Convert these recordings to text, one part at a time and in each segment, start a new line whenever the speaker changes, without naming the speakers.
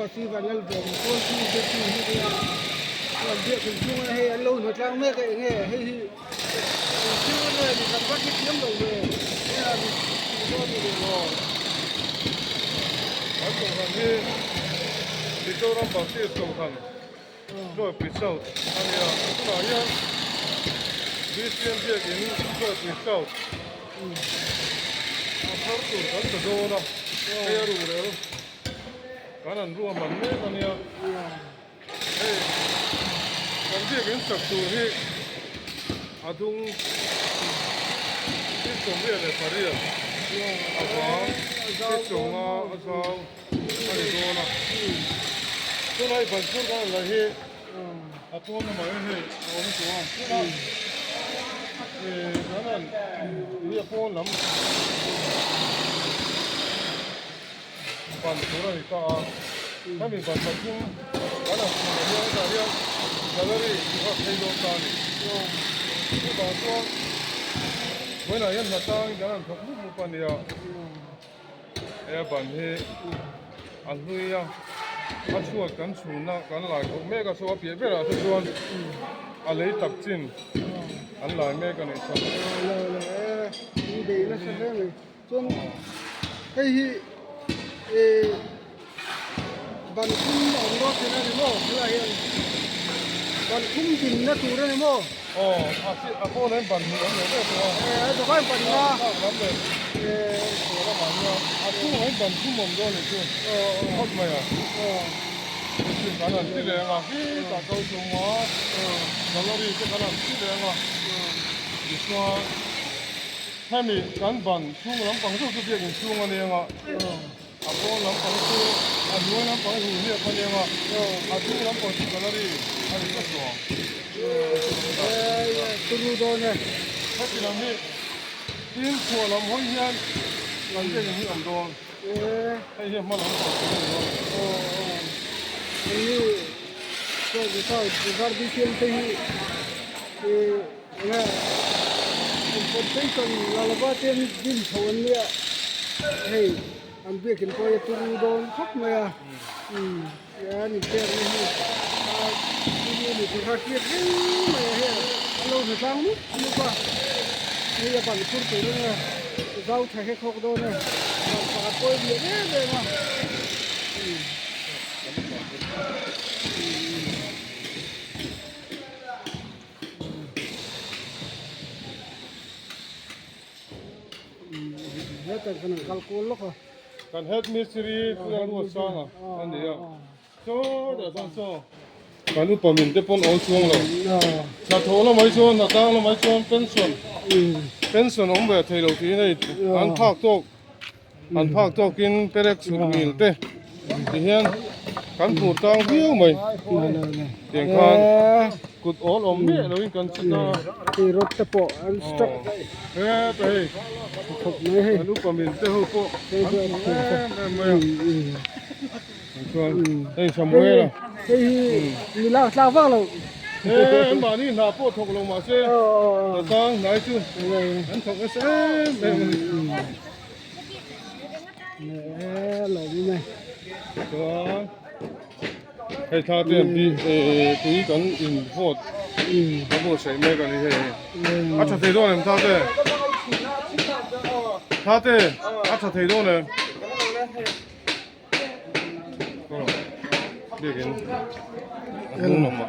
Upa Sivan Lalvawng Kawltu te chu hi nia chuan biak inchhunga hei an lo hnawtlang mek a enge hei hi eng thil nge ni kan va hrethiam lo ve hei a ni dawn ni leh maw.
Kan kohhran hi Mizoram Baptist Kohhran Zawipui South a nia tunah hian BCM biakin Zawipui South a thar tur kan sa dawn a hei a ruhrel Kan an ruahman mek a nia. Hei kan biakin sak tur hi a dung feet 28 a vang feet 50 a zau a ni dawn a. Tunah i ban chhur kan la hi a pawn lamah hian hei a awm tawh a. Tunah ih kan han hi a pawn lam. Ban tur a ni ta a, hemi ban pathum kan han hmuh leh hian hetah hian gallery tih kha a phei dawn ta a ni. Chuvang chuan vawiinah hian hna tangin kan han thawk mup mup a nia, he ban hi a hlui a, a chhuat kan chhunna kan lai khawp mek a, saw a piah berah te chuan a lei tak chin an lai mek a nih chuan.
Chuan hei hi ih ban thum a awm dawn thin a ni maw helaiah hian ban thum dinna tur a ni maw.
Aw a si a pawn hian ban hnih awm leh vek tawh a.
Eh a dawk hian ban nga.
Tlak lam leh chhuah lamah hian a chhungah hian ban thum awm dawn a ni chu phawt mai a. Mihring kan han ti leng a khitah ko chunga gallery te kan han ti leng a tichuan. Hemi kan ban chhung lampang zawk chu biakin chhung a nia nga, a pawn lampang chu a hnuai lampang hu hliap a nia nga, a chung lampang chu gallery a ni tlat lo ang. Heti lam hi tin chhuah lam hawi hian kan biakin hi awm dawn, hei hi a hma lampang chu a ni dawn.
Compensation la lova te an din chho an nia hei an biakin pawh hi a turu dawn khawp mai a umm an inpekna hi a turu a ni tih kha a hriat reng mai a hei a lo hna tlang mup mup a hei a ban khur tur a nia zau tha hek hawk dawn a ban pakhat pawh hi a lian em em a umm. Hetah kan kal kual lawk a.
Kan head mistri Pu Lalruatsanga a ni a. Saw tah chuan saw kan upa min te pawn awl chuang lo. Hnathawh lamah hi chuan hnatlang lamah hi chuan pension pension awm ve thei lo tiin hei an phak tawk An phak tawkin perek chhut mil te ti hian kan phur tang viau mai tiang khan kut awl awm miah loin kan chhut a.
Tih rawt te pawh an stuck
heta hei
khawp mai hei
kan upa mil te ho pawh an phur em em mai a chuan hei Samuela
hei hi mi lak tlak vak lo
he an mahni hna pawh thawk lo mahse hnatang hnai chu an thawk nasa em em a ni. Chuan hei thla te an tih tui kan in vote kan buatsaih mek a ni hei a tha thei dawn em thla te thla te a tha thei dawn em biakin a hnung lamah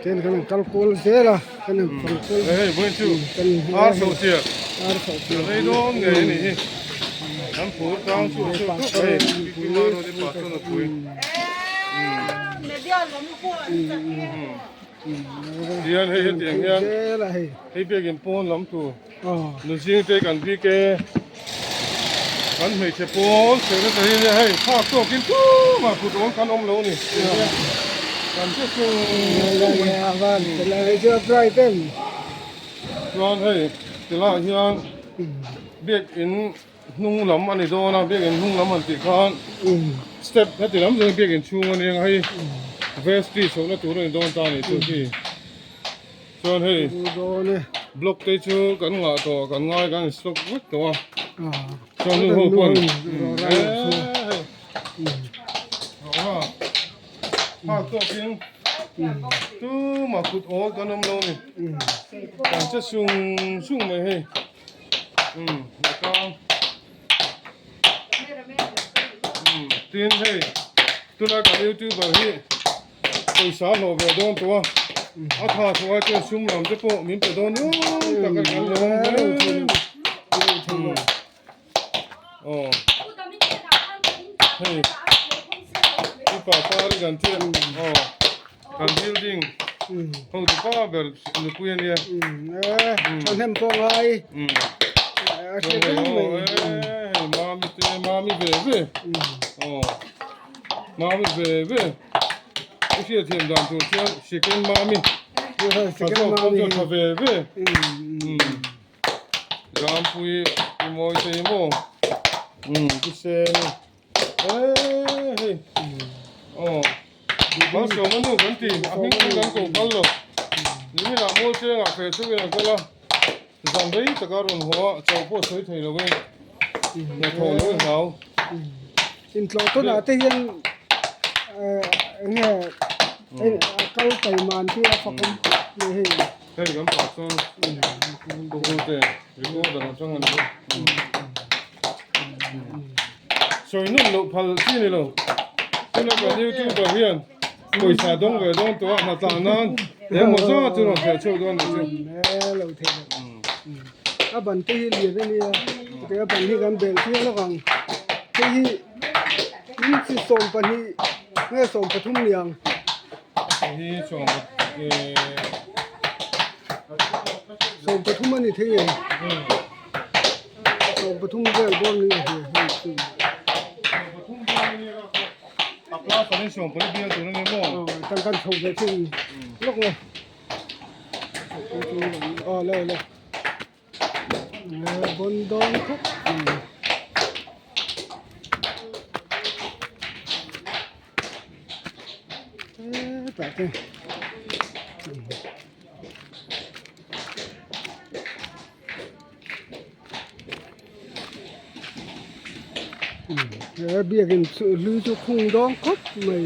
Ten kan kal kual zel a kan in kal kual
hei vawiin chu ar chho chiah rei dawn ngei a nih hi kan phur tang chu chu hei kima road i pastor a pui tihian hei hetiang hian hei biakin pawn lam tur Nuzing te kan bik e, kan hmeichhe pawl chhehna te hi nia hei phak tawkin tumah kut awl kan awm lo a ni kan che chung chung mai chuan hei tilaiah hian biakin hnung lam a ni dawn a biakin hnung lam han tih khan step heti lam zawng biakin chhung a nia hei vestry chhohna tur a ni dawn ta a ni chu hi. Chuan hei block te chu kan ngah tawh kan ngai kan in stock vek tawh a chuan nu ho pawn hei. tawkin tumah kut awl kan awm lo a ni. Kan che sung sung mai hei. Umm a kang. Umm tin hei tuna kan youtuber hi pawisa hlawh ve dawn tawh a. A tha thawh ai chuan sum lam te pawh min pe dawn nuam tak a kan lawm hle mai. Aw hei i papa ri kan chiah aw kan building hotu pa ber nupui a nia
thahnem pawh ngai a hre reng mai
hei mami te mami ve ve aw mami ve ve i hriatthiam dan tur chuan second mami
second mami
tha ve ve Rampui i mawi thei maw? Umm ti se ni. Eee hei. Aw. Malsawma nu kan ti a hming chu kan ko kal lo. Niminah mual chengah feh chauhin an kal a. Zan rei taka rawn haw a chauh pawh sawi thei lo in. Hnathawh lo i hlau.
Intlawh tawnah te hian eng nge a kal taiman te a fakawm khawp mai hei.
Hei kan pastor Google te recorder atang a ni bawk. Sawi nawm loh phal chi ni lo. Tuna kan youtuber hian pawisa dawng ve dawn tawh a hna nan engemaw zat chu rawn theh chhuak dawn a ni chu.
Lo theh loh. A ban te hi lian a nia te a ban hi kan bel tir lawk ang. Hei hi inchi 12 nge 13 niang.
Hei hi
13 a ni thei em? 13 vel dawn ni a hria hei chu.
A class an in 14 bial tur a ni maw?
Aw kan kan chho ve thin lawk le. Aw le le. Bon dawn khawp mai. Hetah te he biakin chu hlui chu khung dawn khawp mai.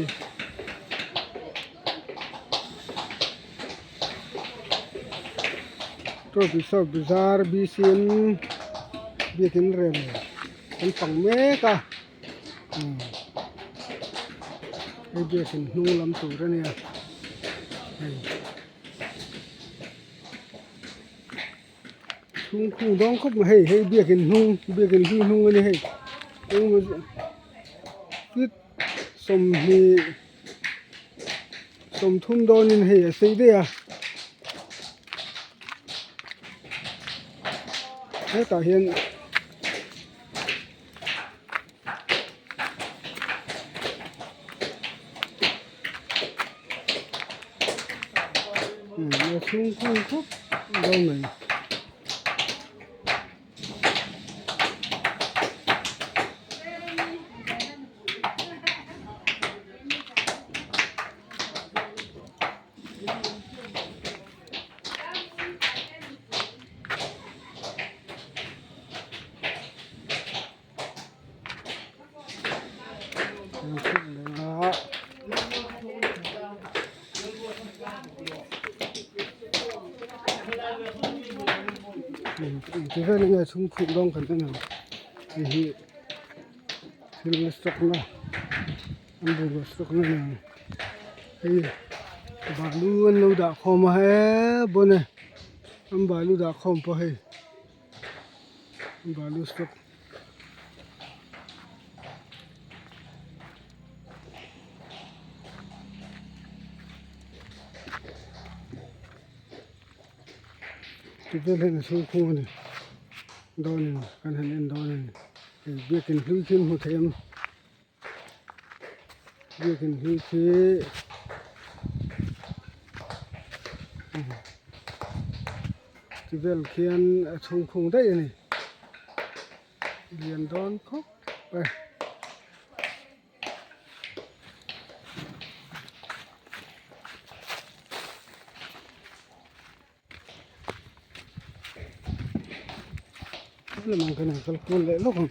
Trophy shop bazar bcm biakin rel an pang mek a hei biakin hnung lam tur a nia hei chhung khung dawng khawp mai hei hei biakin hnung biakin hlui hnung a ni hei engemaw feet 20. 30 dawnin hei a sei daih a hetah hian a chhung khung khawp dawn mai. Tihian enge chhung khuh dawn kan en ang hei hi thil stock na an bungraw stock na nen hei balu an lo dah khawm a he bawn e an balu dah khawm pawh hei balu stock. Ti vel hian a chhung khung a ni dawnin kan han en dawn a ni hei biakin hlui khi an hmu thei ang biakin hlui khi ti vel khian a chhung khung daih a ni lian dawn khawp a. Lamang kan ang kal kual leh lawk ang.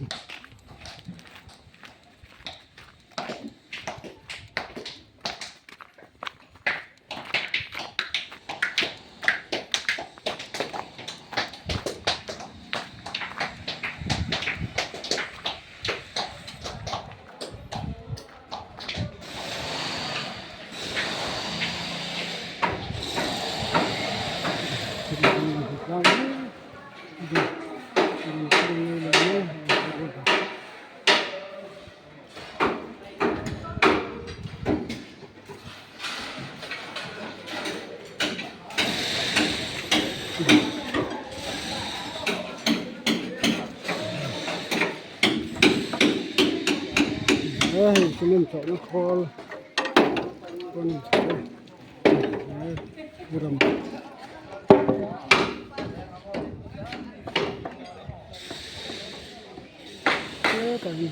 He hei cement chawhna khawl pawh a ni thei a he ram. Hetah hi.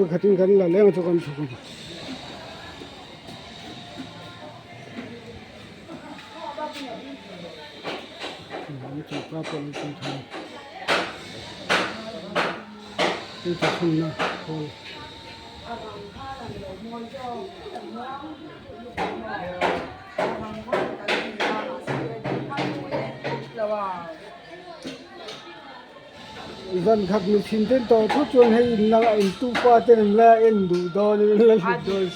Khatin kan la leng chu kan chhuk ang. Zan khat mi thin ten tawh thut chuan hei in langa in tu pa ten an la en duh dawn in an la hlut dawn.